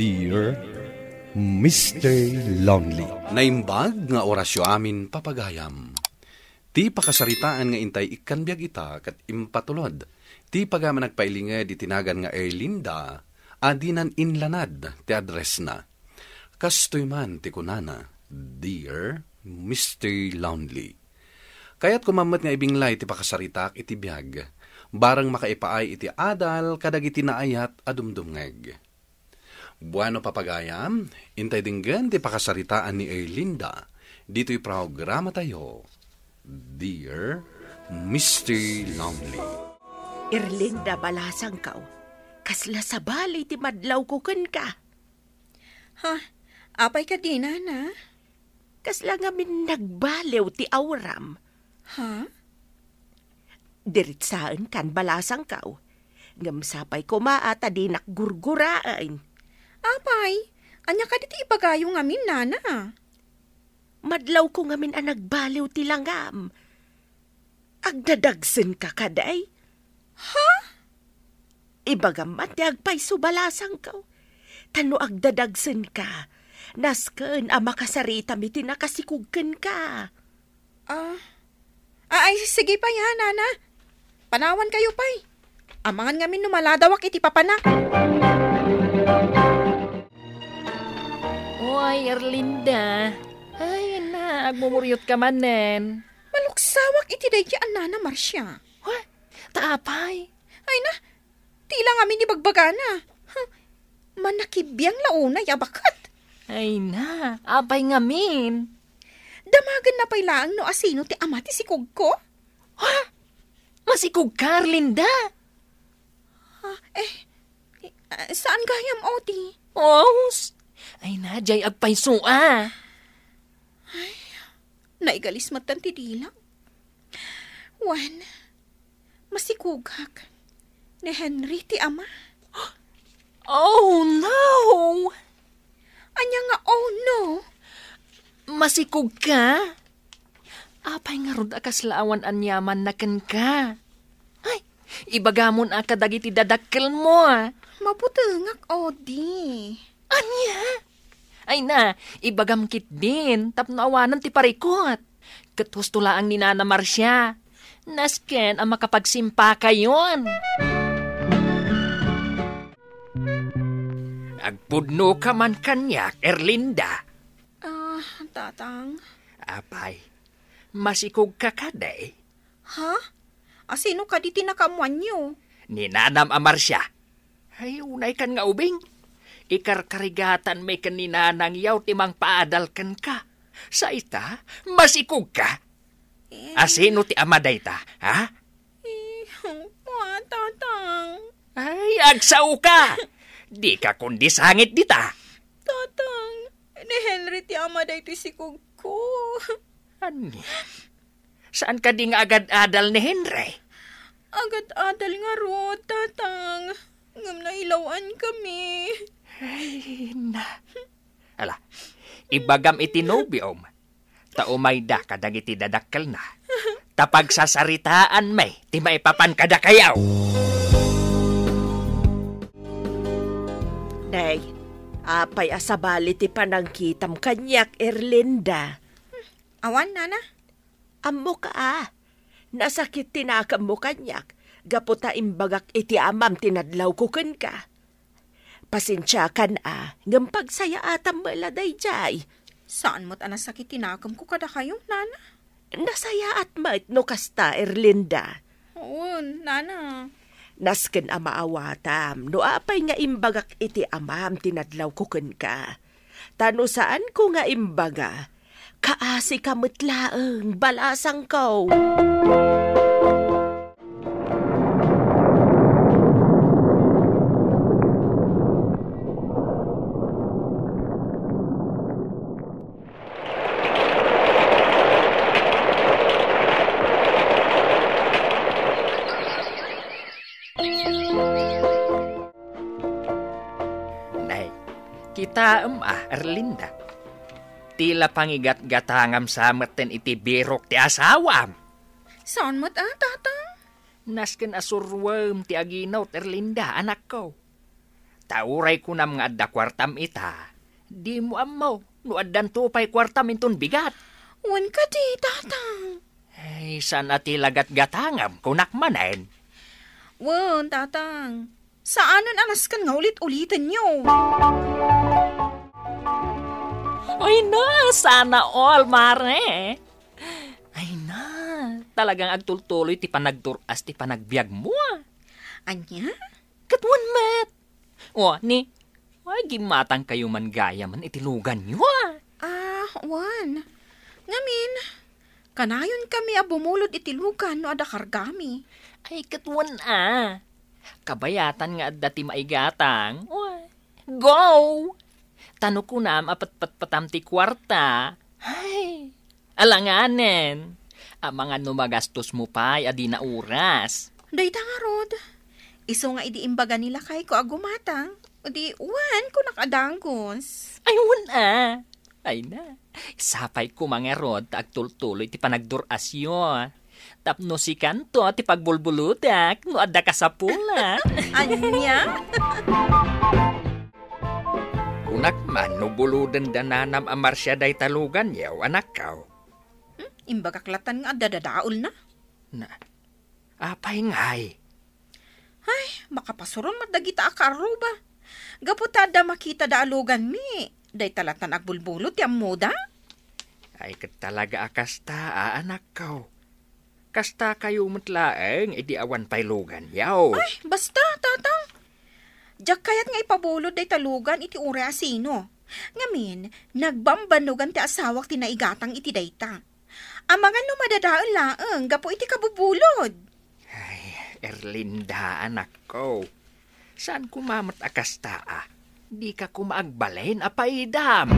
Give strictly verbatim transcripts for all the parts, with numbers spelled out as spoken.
Dear Mister Lonely. Naimbag nga orasyo amin, papagayam. Ti pakasaritaan nga intay ikkan biag ita ket impatulod ti pagayam a nagpailinged iti nagan nga Erlinda a dinan inlanad ti addressna. Kastoy man ti kunana, "Dear Mister Lonely." Kayatko man met nga ibinglay ti pakasaritaak iti biag, bareng makaipaay iti adal kadagiti naayat a dumdumngeg. Bueno, papagayam, intay denggen ti pakasaritaan ni Erlinda ditoy programatayo, Dear Mister Lonely. Erlinda, balasangko, kasla sabali ti madlawko kenka. Ha? Apay kadi, nana? Kasla ngamin nagbaliw ti awram. Ha? Diritsaenkan, balasangko. Ngem sapay koma a ta dinak gurguraen. Apay, ania kadi ti ibagayo ngamin, nana? Madlawko ngamin a nagbaliw ti langam. Agdadagsenka kadi? Ha? Ibagam man ti agpayso, balasangko. Ta no agdadagsenka, nasken a makasaritami ti nakasikog kenka. Ah, ah, ay, sige pay, ha, nana. Panawankayo pay. Amangan ngamin no maladawak iti papanak. Oy, Erlinda. Ay, na, agmumuriotka manen. Maluksawak iti daydi a nana Marcia. Wa, ta apay? Ay na, tila ngamin ibagbagana. Huh, manakibiang la unay a baket. Ay na, apay ngamin? Damagenna pay laeng no asino ti ama ti sikogko. Ha? Masikogka, Erlinda? Ah, eh, eh, ah, saan gayam, Odi? Os! Ay na, jay agpayso a. Ay, naigalis met ti dilang. Wen, masikogak. Ni Henry ti ama. Oh, no! Ania nga, "Oh, no"? Masikogka? Apay ngarud a kasla awan aniamanna kenka? Ay, ibagamon a kadagiti dadakkelmo a. Mabutengak, Odi. Ania? Ay na, ibagam ketdin tapno awanen ti parikut. Ket husto laeng ni Nana Marcia. Nasken a makapagsimpakayon. Agpudnoka man kaniak, Erlinda. Ah, Tatang. Apay, masikogka kadi? Ha? Asino kadi ti nakaammoanyo? Ni Nanam a Marcia. Ay, unaykan nga ubing. Ikarkarigatan met ken ni Nanang Yaw ti mangpaadal kenka. Sa ita, masikogka. Eh. Asino ti ama dayta, ha? Eh, wa, Tatang. Ay, agsaoka! Dika kundi sangit dita. Tatang, ni Henry ti ama daytoy sikogko. Ania? Saan kadi nga agad-adal ni Henry? Agad-adal ngarud, Tatang. Ngem nailaw-ankami. Ay, na. Ala, ibagam iti nobiom. Ta umayda kadagiti dadakkelna. Ta pagsasaritaanmi ti maipapan kadakayo. Nay, apay a sabali ti panangkitam kaniak, Erlinda? Awan, Nana. Ammoka a, nasakit ti nakemmo kaniak gapu ta imbagak iti amam ti nadlawko kenka. Pasensiakan a, ngem pagsayaatam met la daydiay. Saan met a nasakit ti nakemko kadakayo, Nana? Nasayaat met no kasta, Erlinda. Wen, Nana. Nasken a maawatam no apay nga imbagak iti amam ti nadlawko kenka. Ta no saanko nga imbaga, kaasika met laeng, balasangko. Nay, kitaem a, Erlinda. Ti la pangigatgatangam sa metten iti birok ti asawam. Saan met a, Tatang? Nasken a suruem ti aginawt, Erlinda, anakko. Ta uray kunam nga adda kuartam ita, dimo ammo no addanto pay kuartam inton bigat. Wen kadi, Tatang. Ay, saan a ti lagatgatangam, kunak manen. Wen, Tatang. Saanen a nasken nga ulit-ulitenyo. Ay na, sana all, Mare. Ay na, talagang agtultuloy ti panagdur-as ti panagbiagmo, a. Ania? Ket wen met. O, ni, ay, gimmatangkayo man gayamen iti luganyo, a. Ah, wen. Ngamin, kanayonkami a bumulod iti lugan no adda kargami. Ay, ket wen, a. Kabayatan nga adda ti maigatang. O, go! Ta no kunam a petpetpetam ti kuarta, ay, alanganen. Amangan no magastosmo pay a di nauras. Dayta ngarud, isu nga idi imbaga ni lakayko a gumatang, di wen kunak a dangus. Ay, wen a. Ay na, sapay koma ngarud ta agtultuloy ti panagdur-asyo. Tapno sikanto ti pagbulbuludak no adda kasapulan. Ania? Kunak man no buloden da nanam a Marcia dayta luganyo, anakko. Hmm? Imbagak latan nga adda dadaelna. Na, apay ngay? Ay, makapasuron met dagita a kaarruba. Gapu ta adda makitada a luganmi, dayta latan agbulbulod ti ammoda. Ay, ket talaga a kasta, a, anakko. Kasta kayo met laeng idi awan pay luganyo. Ay, basta, Tatang. Diak kayat nga ipabulod dayta lugan iti uray a sino. Ngamin, nagbambannogan ti asawak ti naigatang iti dayta. Amangan no madadael laeng gapu iti kabubulod. Ay, Erlinda, anakko. Saan koma met a kasta, a. Dika koma agbalin a paidam.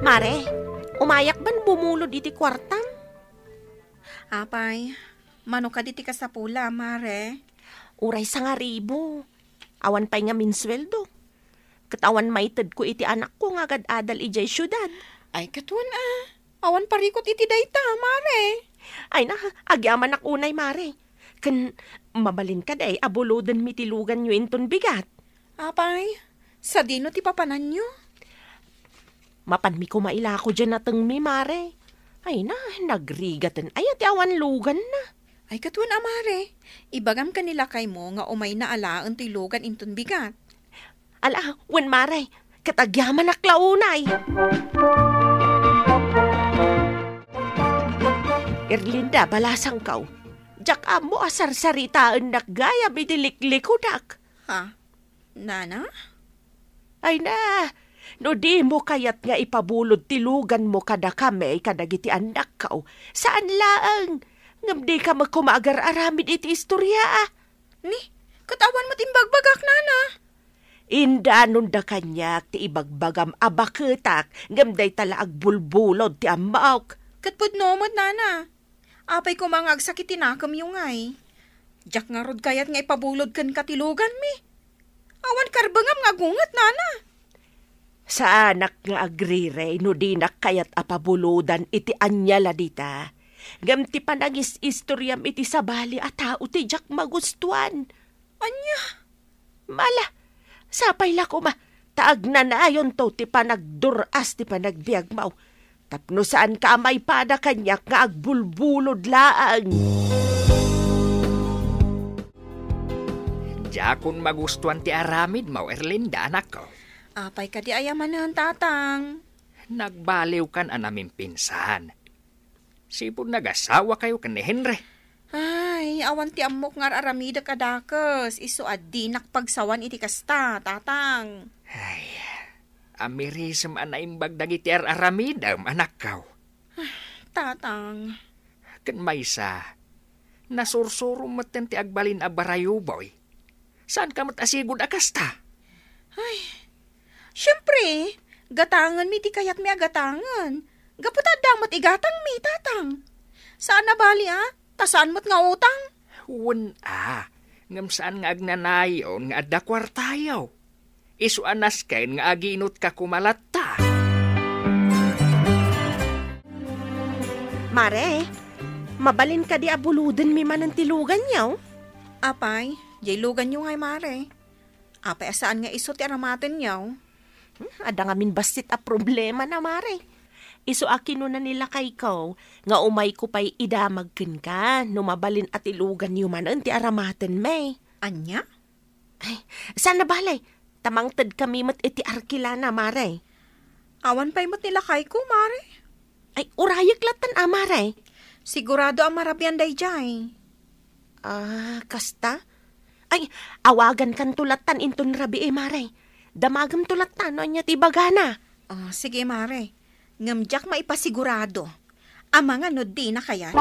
Mare, umayak ban bumulod iti kuartam? Apay, mano kadi ti kasapula, Mare? Uray sangaribu. Awan pay ngamin sueldo. Ket awan maitedko iti anakko nga agad-adal idiay siudad. Ay, ket wen a. Awan parikut iti dayta, Mare. Ay na, agyamanak unay, Mare. Ken mabalin kadi a bulodenmi ti luganyo inton bigat? Apay, sadino ti papananyo? Mapanmi koma ilako diay natengmi, Mare. Ay na, nagrigaten aya ti awan luganna. Ay, ket wen a, Mare. Ibagam ken ni lakaymo nga umayna alaen ti lugan inton bigat. Ala, wen, Mare, ket agyamanak la unay. Erlinda, balasangko. Diak ammo a sarsaritaennak gayam iti liklikudak. Ha? Nana? Ay na, no dimo kayat nga ipabulod ti luganmo kadakami kadagiti annakko, saan laeng, ngem dika met koma agar-aramid iti istorya, a. Ni, ket awan met imbagbagak, Nana. Indanonda kaniak ti ibagbagam a baketak, ngem dayta la agbulbulod ti ammok. Ket pudno met, Nana. Apay koma nga agsakit ti nakemyo ngay? Diak ngarud kayat nga ipabulod kenka ti luganmi. Awan karbengam nga agunget, Nana. Saanak nga agrirey no dinak kayat a pabulodan iti ania la dita. Ngem ti panangis-istoriam iti sabali a tao ti diak magustuan. Ania? Mala, sapay la koma, ta agnanayonto ti panagdur-as ti panagbiagmo. Tapno saanka a maipada kaniak nga agbulbulod laeng. Diakon magustuan ti aramidmo, Erlinda, anakko. Apay kadi aya manen, Tatang? Nagbaliwkan a namimpinsan. Sipud nagasawakayo ken ni Henry. Ay, awan ti ammok nga ar-aramidek a dakes, isu a dinak pagsawan iti kasta, Tatang. Ay, amirisem a naimbag dagiti ar-aramidem, anakko. Tatang. Ken maysa, nasursurom metten ti agbalin a barayuboy. Saanka met a sigud a kasta? Ay, siempre, gatangenmi ti kayatmi a gatangen. Gapu ta adda met igatangmi, Tatang. Saan a bali, a? Ta saan met nga utang? Wen a, ngem saan nga agnanayon nga adda kuartayo. Isu a nasken nga aginutka koma latta. Mare, mabalin kadi a bulodenmi manen ti luganyo? Apay, Jay luganyo ngay, Mare. Apay a saan nga isu ti aramatenyo? Hmm, adda ngamin bassit a problemana, Mare. Isu a kinuna ni lakayko nga umayko pay idamag kenka no mabalin a ti luganyo manen ti aramatenmi. Ania? Ay, saan a bale. Ta mangtedkami met iti arkilana, Mare. Awan pay met ni lakayko, Mare. Ay, urayek lattan a, Mare. Sigurado a marabian dayjay. Ah, kasta? Ay, awagankanto lattan inton rabii, Mare. Damagemto lattan no ania ti ibagana. Ah, sige, Mare. Ngem diak maipasigurado. Amangan no dina kayat.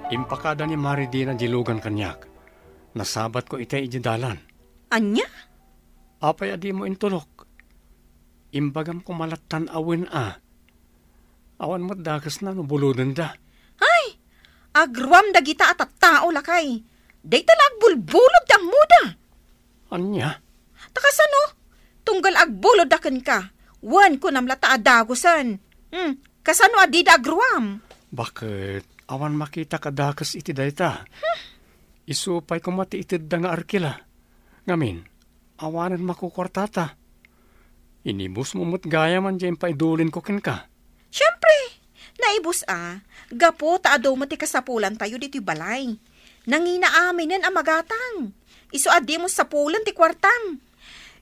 Impakada ni Mare Dina jay lugan kaniak. Nasabatko itay idiay dalan. Ania? Apay a dimo intulok? Imbagam koma lattan a wen a. Awan met dakesna no bulodenda. Ay! Agruam dagita a tattao, lakay. Dayta la agbulbulod ti ammoda. Ania? Ta kasano? Tunggal agbulodda kenka. Wen, kunam latta a dagusen. Hmm, kasano a dida agruam? Baket, awan makitak a dakes iti dayta. Isu pay koma ti itedda nga arkila. Ngamin, awanen makukuartata. Inibusmo met gayam diay impaidulinko kenka. Siempre, naibus a, gapu ta adu met ti kasapulantayo ditoy balay. Nangina aminen a magatang. Isu a dimo sapulen ti kuartam.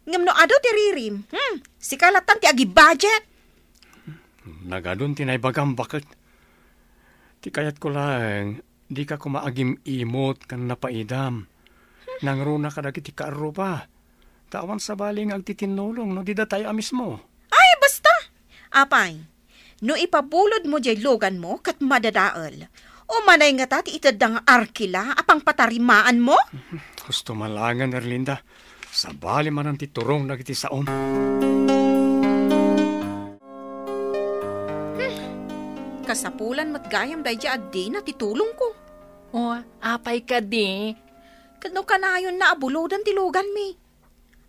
Ngem no adu ti ririm, hmm, sika lattan ti agibudget. Nagadun ti naibagam, baket. Ti kayatko laeng, dika koma agim-imot ken napaidam. Nangruna kadagiti kaarruba. Ta awan sabali nga agtitinnulong no dida tayo a mismo. Ay, basta! Apay, no ipabulodmo diay luganmo ket madadael, umanay ngata ti itedda nga arkila a pangpatarimaanmo? Husto malangen, Erlinda. Sabali manen ti turong dagiti saom. Hmm. Kasapulan met gayam daydiay a dina ti tulongko. O, apay kadi? Ket no kanayonna a buloden ti luganmi,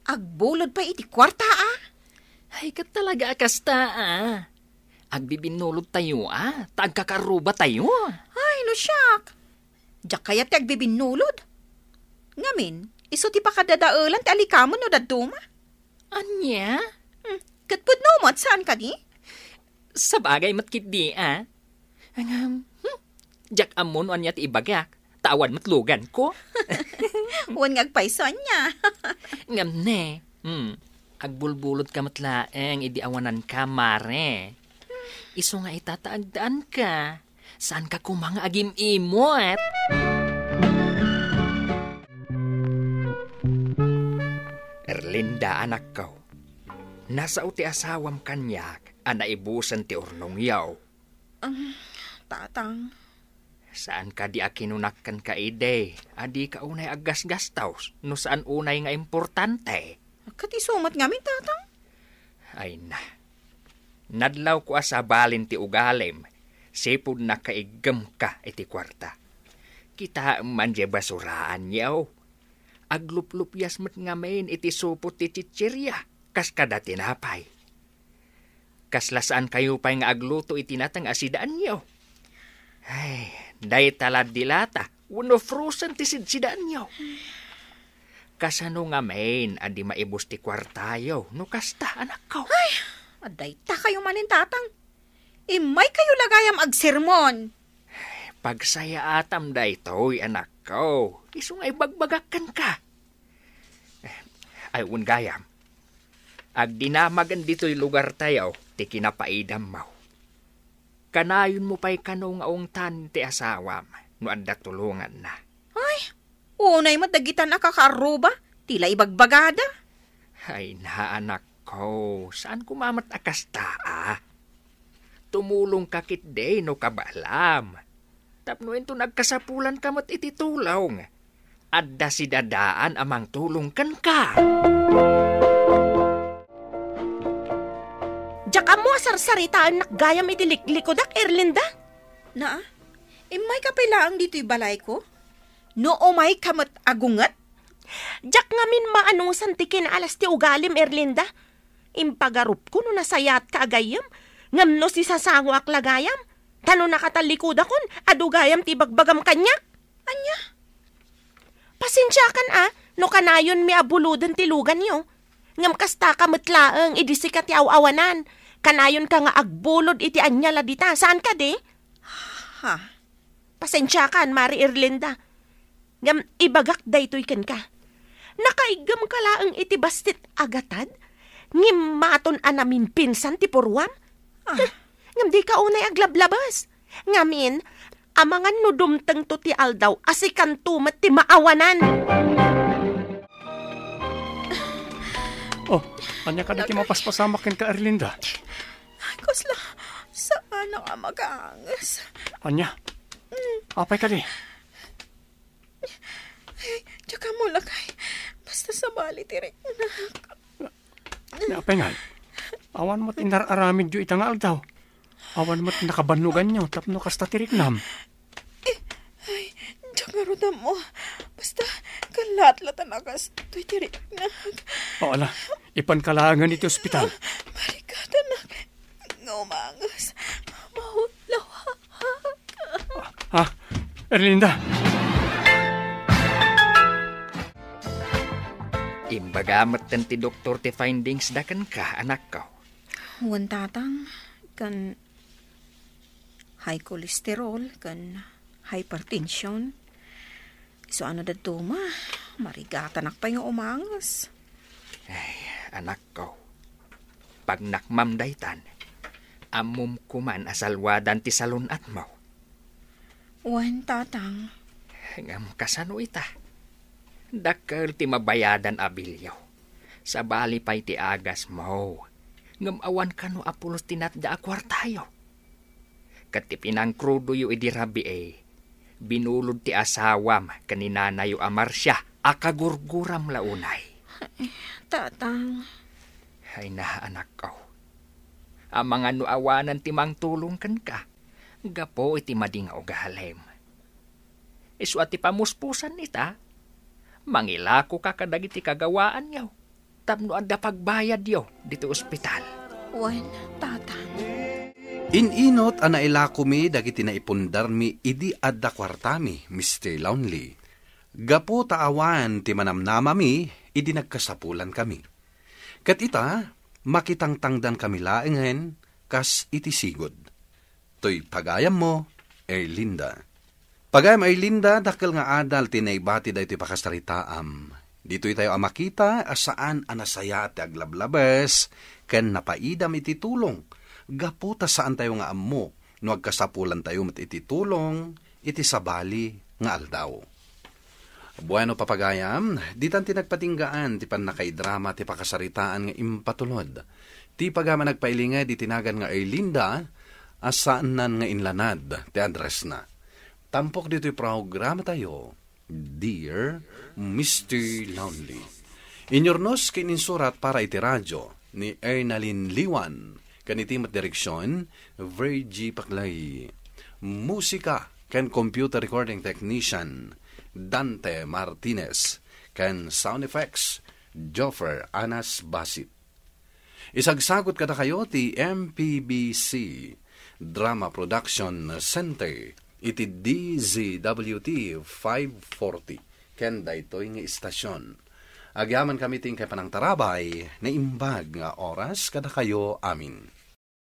agbulod pay iti kuarta a? Ay, ket talaga a kasta a. Agbibinnulodtayo a, ta agkakaarrubatayo. Ay, no siak. Diak kayat ti agbibinnulod. Ngamin, isu ti pakadadaelan ti alikamen no dadduma. Ania? Hmm, ket pudno met, saan kadi? Sabagay met ketdi a. Ngem, hmm, diak ammo no ania ti ibagak, ta awan met luganko. Wen nga agpayso ania. Ngem ne, hmm, agbulbulodka met laeng idi awananka, Mare. Isu nga ita ta agdaanka. Saanka koma nga agim-imot? Erlinda, anakko, nasao ti asawam kaniak a naibusen ti urnongyo. Um, Tatang. Saan kadi a kinunak kenka idi a dika unay aggasgastos no saan unay nga importante? Ket isu met ngamin, Tatang? Ay na. Nadlawko a sabalin ti ugalim, sipud nakaiggemka iti kuarta. Kitaem man diay basuraanyo. Agluplupias met ngamin iti supot ti chicheria, kas kada tinapay. Kasla saankayo pay nga agluto iti nateng a sidaanyo? Ay, dayta la dilata, wenno frozen ti sidsidaanyo. Kasano ngamin a di maibus ti kuartayo no kasta, anakko? Ay, adda itakayo manen, Tatang. Immaykayo la gayam agsermon. Pagsayaatam daytoy, anakko. Isu nga ibagbagak kenka. Ay, wen gayam. Agdinamagen ditoy lugartayo ti kinapaidammo. Kanayonmo pay kano nga ungtan ti asawam no adda tulonganna. Ay, unay met dagitan a kakaarruba ti la ibagbagada. Ay, naanakko, saan koma met a kasta a. Tumulongka ketdi no kabaelam. Tapno inton agkasapulanka met iti tulong, adda sidadaan a mangtulong kenka. Diak ammo a sarsaritaennak gayam iti liklikudak, Erlinda. Naa, immayka pay laeng ditoy balayko? No umayka met agunget? Diak ngamin maanusan ti kinaalas ti ugalim, Erlinda. Impagarupko no nasayaatka a gayyem, ngem no sisasangoak la gayam, ta no nakatallikudakon, adu gayam ti ibagbagam kaniak. Ania? Pasensiakan a, no kanayonmi a buloden ti luganyo. Ngem kastaka met laeng idi sika ti aw-awanan. Kanayonka nga agbulod iti ania la dita, saan kadi? Ha? Pasensiakan, Mari Erlinda. Ngem ibagak daytoy kenka. Nakaiggamka laeng iti bassit a gatad, ngem maton a namimpinsan ti puruam? Ah. Ngem dika unay aglablabas. Ngamin, amangan no dumtengto ti aldaw a sikanto met ti maawanan. Oh, ania kadi ti Nagay- mapaspasamak kenka, Erlinda? Kasla, saan nga makaanges. Ania? Apay kadi? Ay, diak ammo, lakay. Basta sabali ti riknak. Apay ngay? Awan met inar-aramidyo ita nga aldaw. Awan met nakabannoganyo tapno kasta ti riknam. Ay, diak ngarud ammo. Basta, kalatlatanakkastoy ti riknak. O, ala, ipanka laengen iti ospital. Marigatanak nga umanges. Maulawa. Ha? Erlinda? Imbaga metten ti doktor ti findings da kenka, anakko. Wen, tatang, ken high cholesterol, ken hypertension. Isu a no dadduma, marigatanak pay nga umanges. Ay, anakko. Pagnakmam daytan, ammom koman a salwadan ti salun-atmo. Wen, tatang. Ngem kasano ita? Dakkel ti mabayadan a bilyo. Sabali pay ti agasmo. Ngem awan kano a pulos ti natda a kuartayo. Ket ti pinangkrudoyo idi rabii, binulod ti asawam ken ni nanayo a Marcia a kagurguram la unay. Tatang. Ay na, anakko. Amangan no awanan ti mangtulong kenka gapu iti madi nga ugalim. Isu a ti pamuspusan ita, mangilakoka kadagiti kagawaanyo tapno adda pagbayadyo ditoy ospital. Wen, tatang. In-inut a nailakomi dagiti naipundarmi idi adda kuartami, Mister Lonely. Gapu ta awan ti manamnamami idi nagkasapulankami. Ket ita, makitangtangdankami laengen kas iti sigud. Toy pagayammo, Erlinda. Pagayam Erlinda, dakkel nga adal ti naibati daytoy pakasaritaam. Ditoytayo a makita a saan a nasayaat ti aglablabes ken napaidam iti tulong, gapu ta saantayo nga ammo no agkasapulantayo met iti tulong iti sabali nga aldaw. Bueno, papagayam, ditan ti nagpatinggaan ti pannakaidrama ti pakasaritaan nga impatulod. Ti pagayam a nagpailinged iti nagan nga Erlinda, a saannan nga inlanad ti addressna. Tampok ditoy programatayo, Dear Mister Lonely. Inyurnos ken insurat para iti radio ni Ernalyn Liwan, ken iti met direksion, Virgie Paclay. Musika ken computer recording technician, Dante Martinez, ken sound effects, Joffer Anas Basit. Isagsagut kadakayo ti M P B C Drama Production Center iti D Z W T five forty ken daytoy nga istasion. Agyamankami ti inkay panangtarabay, naimbag nga oras kadakayo amin.